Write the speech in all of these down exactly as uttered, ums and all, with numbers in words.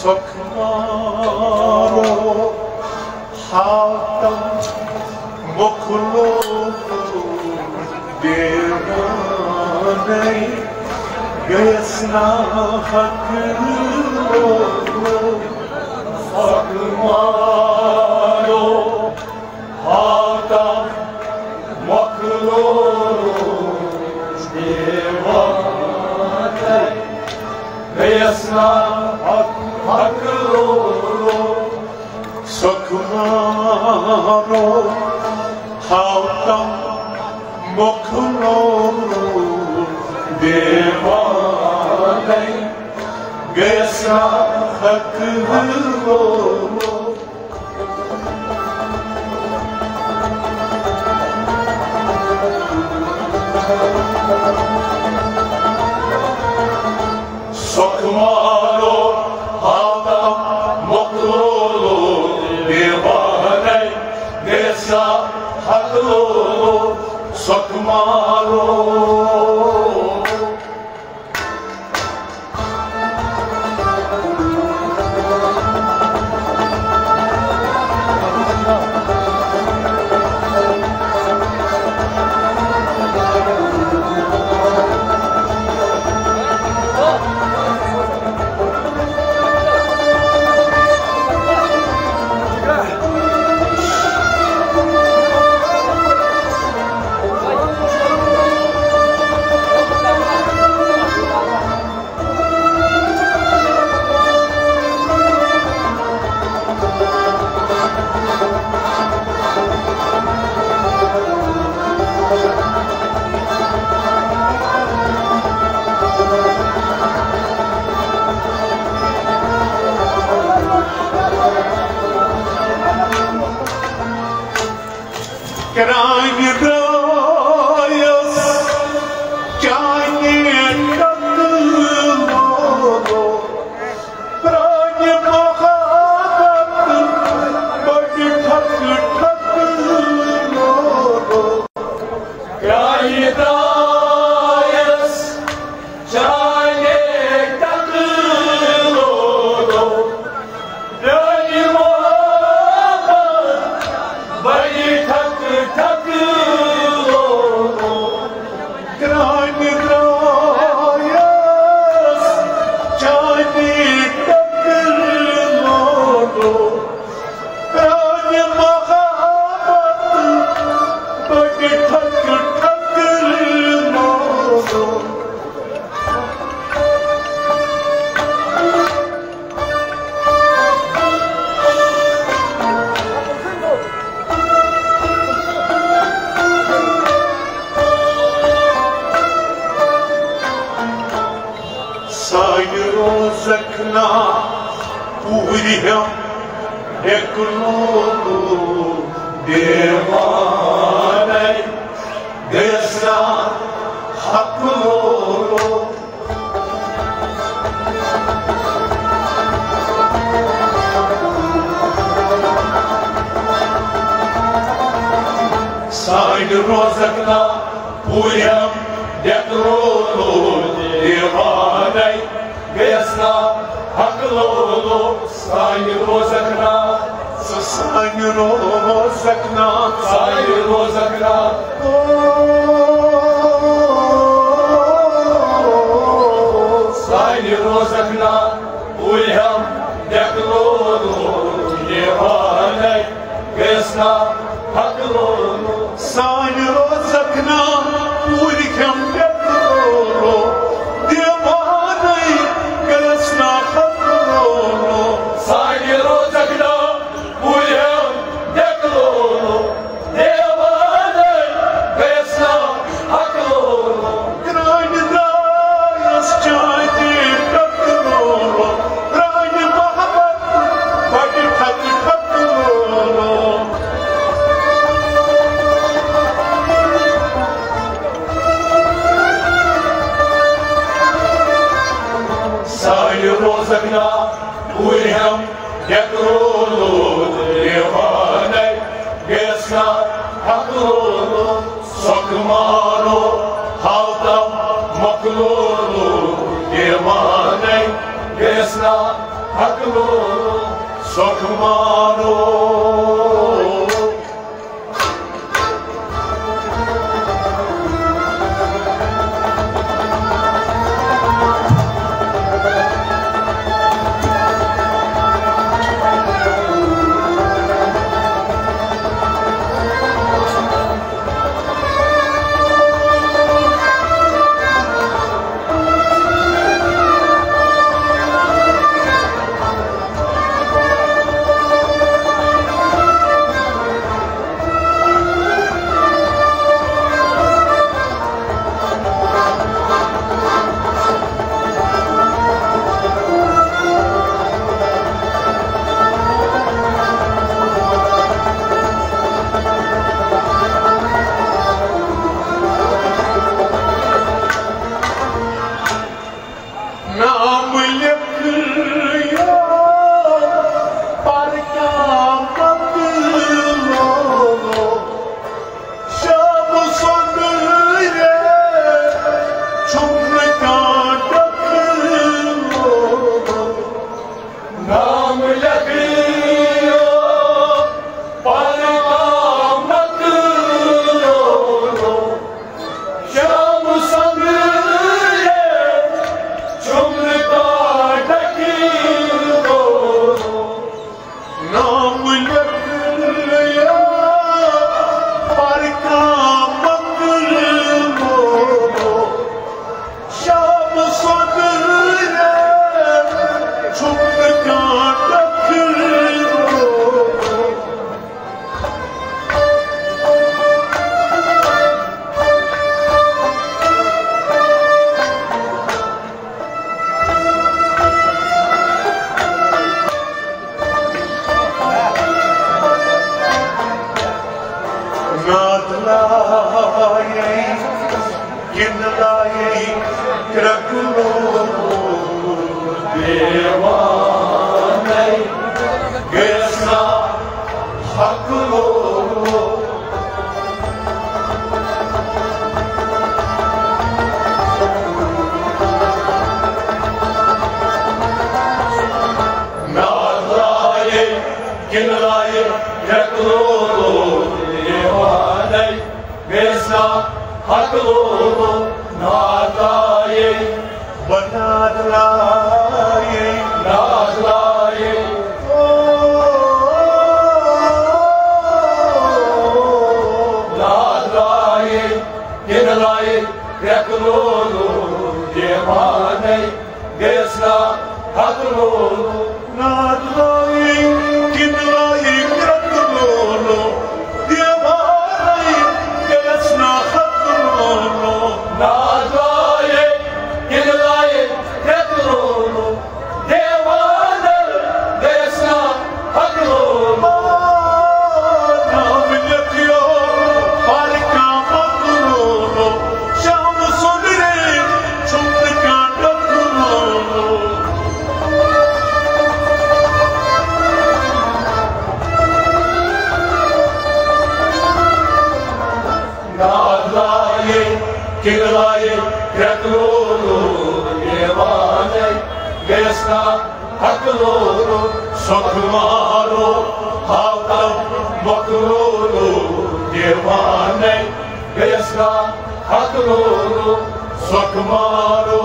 سۄکھٕ مارو ہاتم مۄکلو دیوانَے، گٔیَس نا حق لوگو۔ سۄکھٕ مارو ہاتم مۄکلو دیوانَے، گٔیَس نا حق، حق لوگو۔ سۄکھٕ مارو ہاتم مۄکلو دیوانَے، گٔیَس نا حق لوگو۔ سۄکھٕ مارو ہاتم مۄکلو دیوانَے، گٔیَس نا حق لوگو۔ سۄکھٕ مارو۔ کرٛانہِ درٛایَس چانہِ ٹکہٕ لوگو، پرٛانہِ محبت بڑِ ٹھک ٹھک لوگو۔ کرٛانہِ درٛایَس چانہِ ٹکہٕ لوگو، پرٛانہِ محبت بڑِ ٹھک ٹھک لوگو۔ کرٛانہِ درٛایَس چانہِ ٹکہٕ لوگو، پرٛانہِ محبت بڑِ ٹھک ٹھک لوگو۔ سانہِ روزکھ نا پوٗرِ ہٮ۪م ڈٮ۪کہٕ لوگو دیوانَے، گٔیَس نا حق لوگو۔ سانہِ روزکھ نا پوٗرِ ہٮ۪م ڈٮ۪کہٕ لوگو دیوانَے، گٔیَس نا حق لوگو۔ سانہِ روزکھ نا، سانہِ روزکھ نا، سانہِ روزکھ نا، او، سانہِ روزکھ نا، پوٗرِ ہٮ۪م ڈٮ۪کہٕ لوگو دیوانَے، گٔیَس نا حق لوگو۔ سانہِ روزکھ نا پوٗرِ ہٮ۪م ڈٮ۪کہٕ لوگو دیوانَے، گٔیَس نا حق لوگو۔ سانہِ روزکھ نا پوٗرِ ہٮ۪م ڈٮ۪کہٕ لوگو دیوانَے، گٔیَس نا حق لوگو۔ کرٛانہِ درٛایَس چانہِ ٹکہٕ لوگو، پرٛانہِ محبت بڑِ ٹھک ٹھک لوگو۔ سانہِ روزکھ نا پوٗرِ ہٮ۪م ڈٮ۪کہٕ لوگو دیوانَے، گٔیَس نا حق لوگو۔ سۄکھٕ مارو ہاتم مۄکلو دیوانَے، گٔیَس نا حق لولو، سۄکھ مارو۔ نام لیکھیو، پر کیا مکلو، شب سندرے، چھم کانٹک لو۔ نام لیکھیو، پر کیا مکلو، شب سندرے، چھم کانٹک لو۔ نام لیکھیو، پر کیا مکلو، شب سندرے، چھم کانٹک لو۔ ناد لایے، کِنہٕ لایے، کرٛکہٕ لوٚگ دیوانَے، گٔیَس نا حق لوٚگ۔ ناد لایے، کِنہٕ لایے، کرٛکہٕ لوٚگ دیوانَے، گٔیَس نا حق لوٚگ، ناد لایے۔ بہٕ ناد لایے۔ ناد لایے۔ او، ناد لایے۔ کِنہٕ لایے، کرٛکہٕ لوٚگ دیوانَے، گٔیَس نا حق لوٚگ۔ ناد لایے، کِنہٕ لایے، کرٛکہٕ لوٚگ دیوانَے، گٔیَس نا حق لوٚگ۔ ناد لایے، کِنہٕ لایے، کرٛکہٕ لوٚگ دیوانَے، گٔیَس نا حق لوٚگ۔ نام لیکھیو، پر کیا مکلو، شب سندرے، چھم کانٹک لوٚگ۔ ناد لایے، کِنہٕ لایے، کرٛکہٕ لوٚگ دیوانَے، گٔیَس نا حق لوٚگ، سۄکھ مارو، ہاو تب مکلو دیوانَے، گٔیَس نا حق لوٚگ، سۄکھ مارو۔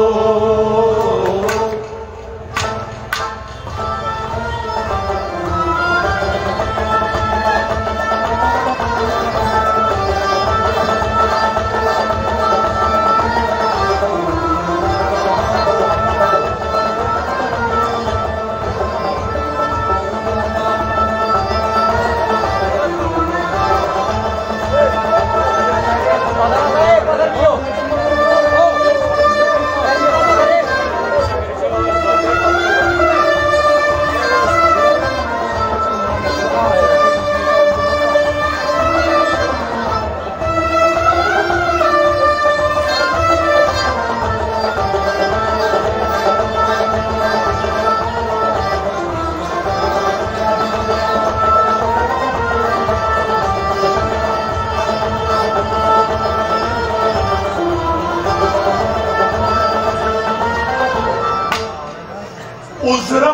عذرا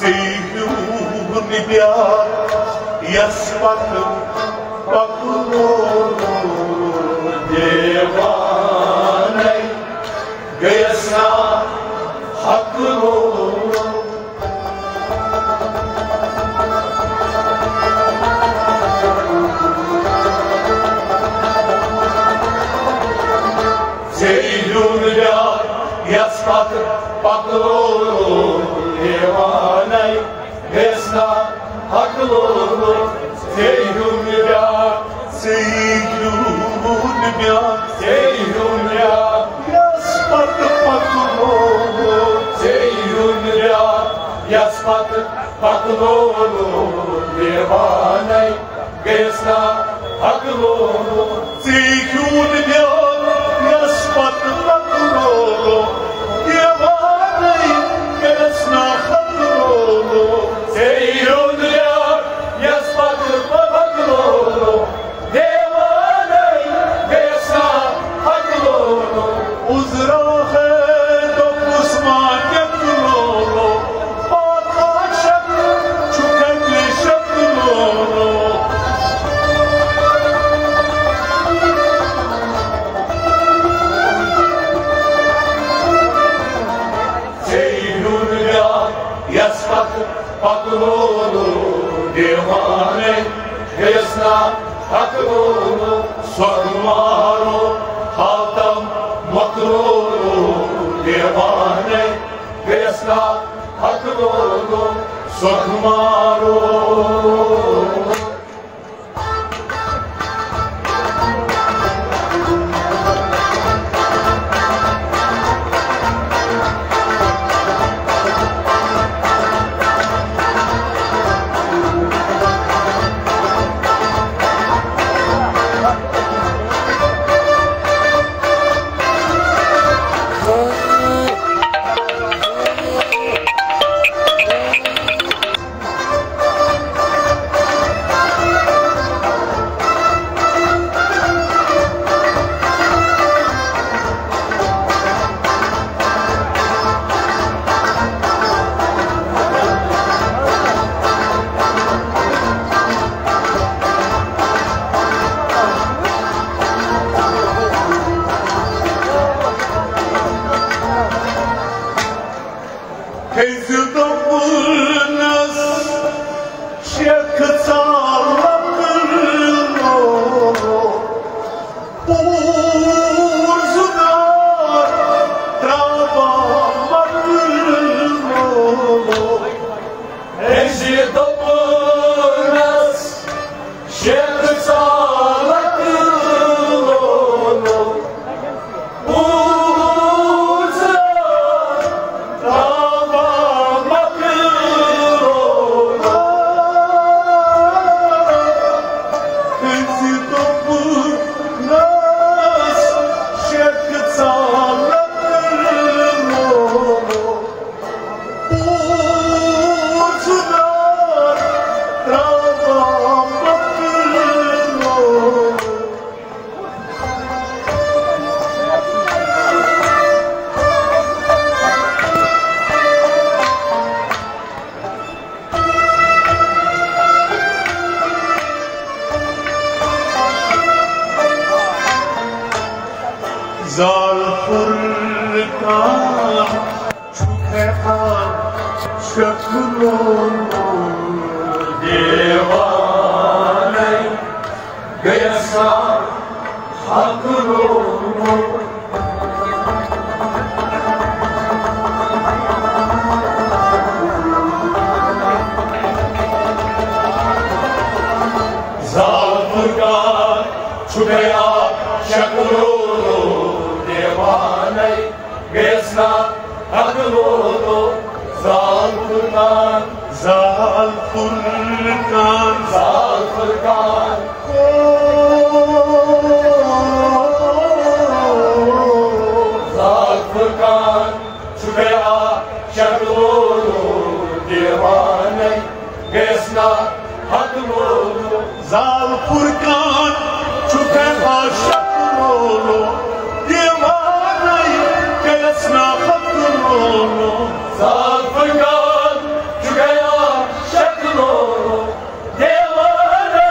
ژےٚ ہیوٗ نہٕ بیٛاکھ یَس پَتہٕ پَکُن دیوانَے گٔیَس نا حق لوگ۔ ژےٚ ہیوٗ نہٕ بیٛاکھ یَس پَتہٕ پَکُن دیوانَے گٔیَس نا حق لوگ۔ ژےٚ ہیوٗ نہٕ بیٛاکھ، ژےٚ ہیوٗ نہٕ بیٛاکھ، ژےٚ ہیوٗ نہٕ بیٛاکھ یَس پَتہٕ پَکُن۔ ژےٚ ہیوٗ نہٕ بیٛاکھ یَس پَتہٕ پَکُن دیوانَے گٔیَس نا حق لوگ۔ ژےٚ ہیوٗ نہٕ بیٛاکھ یَس پَتہٕ پَکُن دیوانَے گٔیَس نا حق لوگ۔ ژےٚ ہیوٗ نہٕ بیٛاکھ یَس پَتہٕ پَکُن دیوانَے گٔیَس نا حق لوگ۔ عذرا ہے دوٚپُس ما کیٛاہ لوگ۔ یَس پَتہٕ پَکنوو دیوانَے گٔیَس نا حق لوگ۔ سۄکھ مارو حاتم مۄکلو دیوانَے گٔیَس نا حق لوگ۔ سۄکھ مارو۔ زال فرقان چھُ ہٮ۪کان شکلو دیوانَے گٔیَس نا حق لوگو۔ زال فرقان چھُ گیا شکلو دیوانَے گٔیَس نا حق لوگو۔ زال فرقان، زال فرقان، زال فرقان۔ زال فرقان چھُ گیا شکلو دیوانَے گٔیَس نا حق لوگو۔ زال فرقان چھُ گیا شکلو دیوانَے گٔیَس نا حق لوگو۔ زال فرقان چھُ گیا شکلو دیوانَے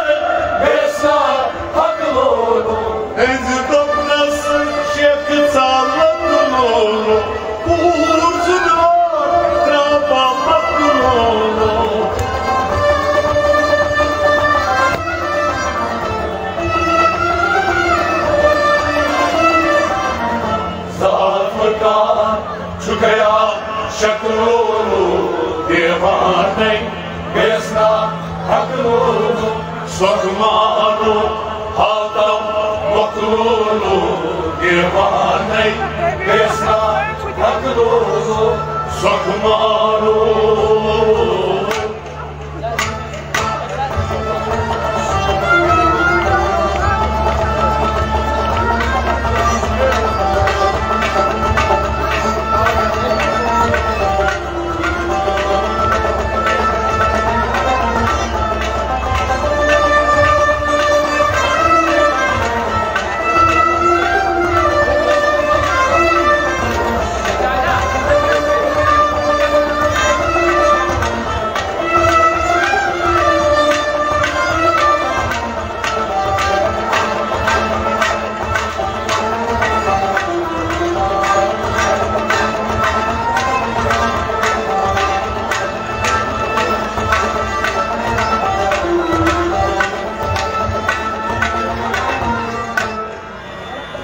گٔیَس نا حق لوگو۔ أمۍ دوٚپنَس شیخ ژالت لولو، کوٗر زٕ نار ترٛاوان مۄکھ لولو۔ زال فرقان چھُ گیا شکلو دیوانَے گٔیَس نا حق لوگو۔ سۄکھ مارو حاتم مۄکھ لولو دیوانَے گٔیَس نا حق لوگو۔ سۄکھ مارو۔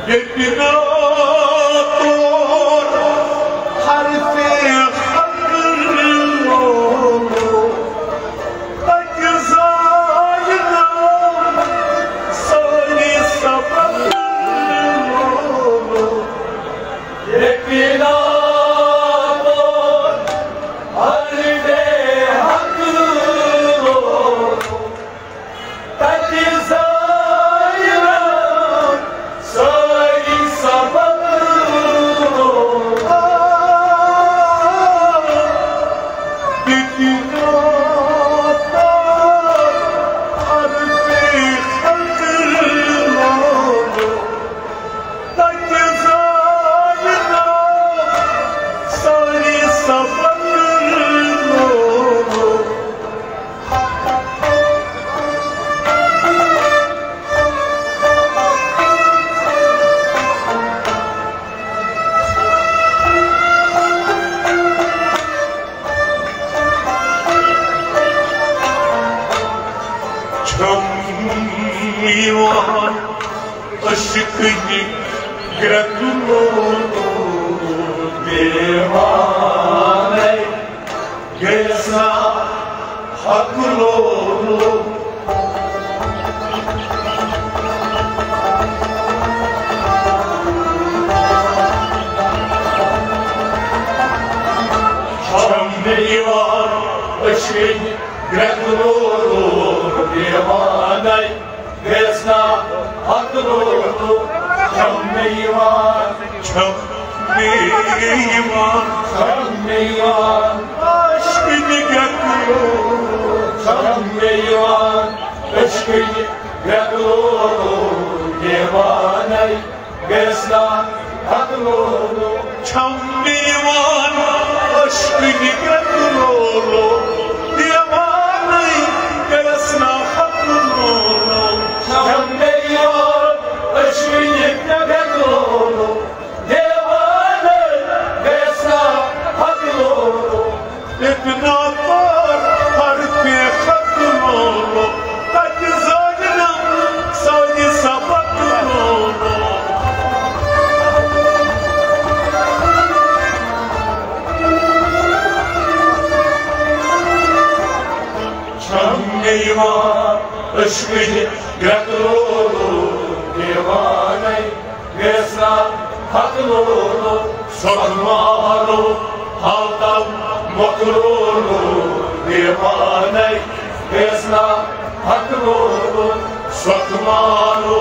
ییٚتہِ نہٕ تور حرفِ حق لولو، تَتہِ زایہِ نہٕ سٲری سبق لولو۔ ییٚتہِ نہٕ تور حرفِ حق لولو، تَتہِ زایہِ نہٕ سٲری سبق۔ تِتہِ ناتار حرفِ حق لولو، تَتہِ زایہِ نہٕ سٲری سبق لولو۔ چھَم یِوان عشقٕچ گرٛٮ۪کہٕ لولو دیوانَے گٔیَس نا حق لولو۔ چھَم مےٚ یِوان عشقٕچ گرٛٮ۪کہٕ لولو دیوانَے گٔیَس نا حق لولو۔ چھَم مےٚ یِوان، چھَم مےٚ یِوان، چھَم مےٚ یِوان عشقٕچ گرٛٮ۪کہٕ لولو۔ چھَم مےٚ یِوان عشقٕچ گرٛٮ۪کہٕ لولو دیوانَے گٔیَس نا حق لولو۔ چھَم مےٚ یِوان عشقٕچ گرٛٮ۪کہٕ لولو دیوانَے گٔیَس نا حق لولو۔ چھَم مےٚ یِوان عشقٕچ گرٛٮ۪کہٕ لولو۔ دُشمنی گرٛٮ۪کہٕ لولو دیوانَے گژھِ نا حق لولو، سۄکھ مارو حالتم مۄکھ لولو دیوانَے گژھِ نا حق لولو، سۄکھ مارو۔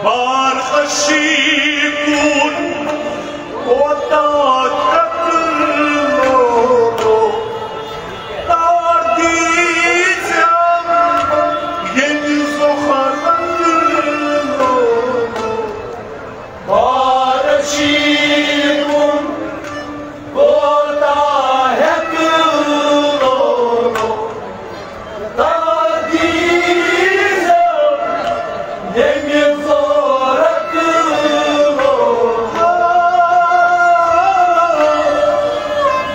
بار عشیقُن کوتاہ کھٮ۪تہٕ لوگو، تار دیٖزٮ۪م ییٚمہِ زُہرَتہٕ لوگو۔ بار عشیقُن کوتاہ ہٮ۪تہٕ لوگو، تار دیٖزٮ۪م ییٚمہِ زُہرَتہٕ لوگو۔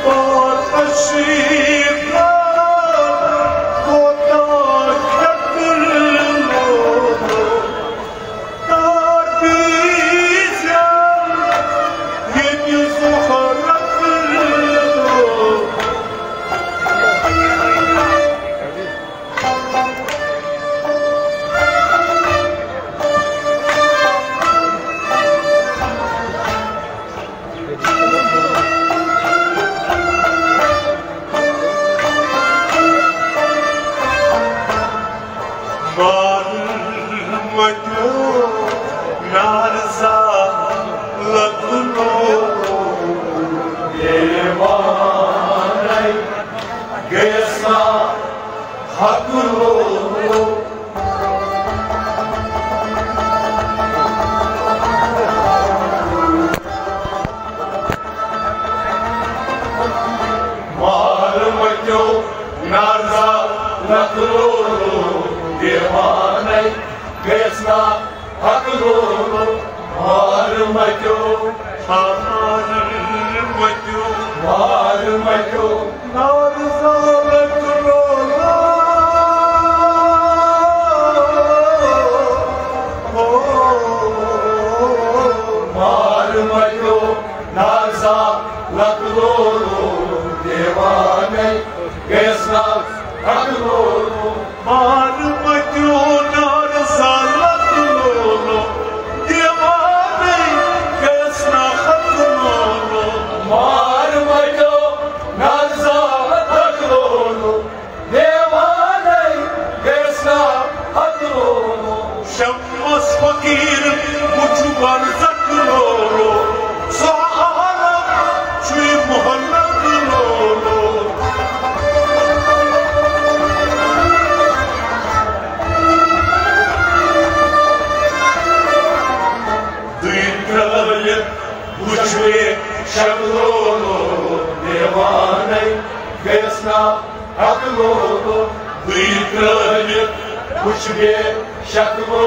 بار عشیقُن کوتاہ کھٮ۪تہٕ لوگو، تار دیٖزٮ۪م ییٚمہِ زُہرَتہٕ لوگو۔ مارن متیو نارزا لگنو دیوانَے گژھِ نا حق لولو۔ مارن متیو نارزا لگنو دیوانَے گژھِ نا حق لولو۔ مارن متیو، مارن متیو، مارن متیو نارزا لگنو۔ مارن متیو نارزا لگنو دیوانَے گژھِ نا حق لولو۔ مارن متیو نارزا لگنو دیوانَے گژھِ نا حق لولو۔ مارن متیو نارزا لگنو دیوانَے گژھِ نا حق لولو۔ شمس فقیٖر وُچھ برزخ لولو، سُہ عالم چھُے مُہلک لولو۔ دٕے ترٛٲوِتھ وُچھ مےٚ شکلو دیوانَے گژھِ نا حق لولو۔ دٕے ترٛٲوِتھ وُچھ مےٚ شکلو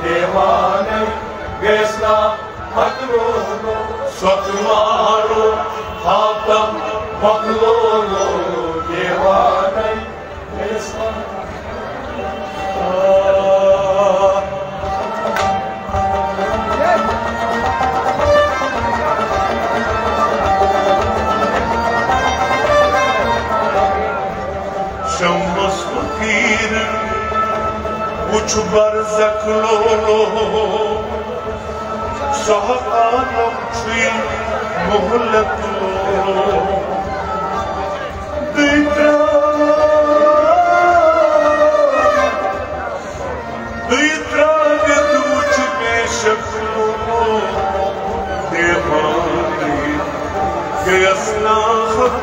دیوانَے گژھِ نا حق لولو۔ سۄکھ مارو حاتم مۄکھ لولو دیوانَے۔ شمس فقیٖر وُچھ برزخ لولو، سُہ عالم چھُے مُہلک لولو۔ دٕے ترٛٲو آخر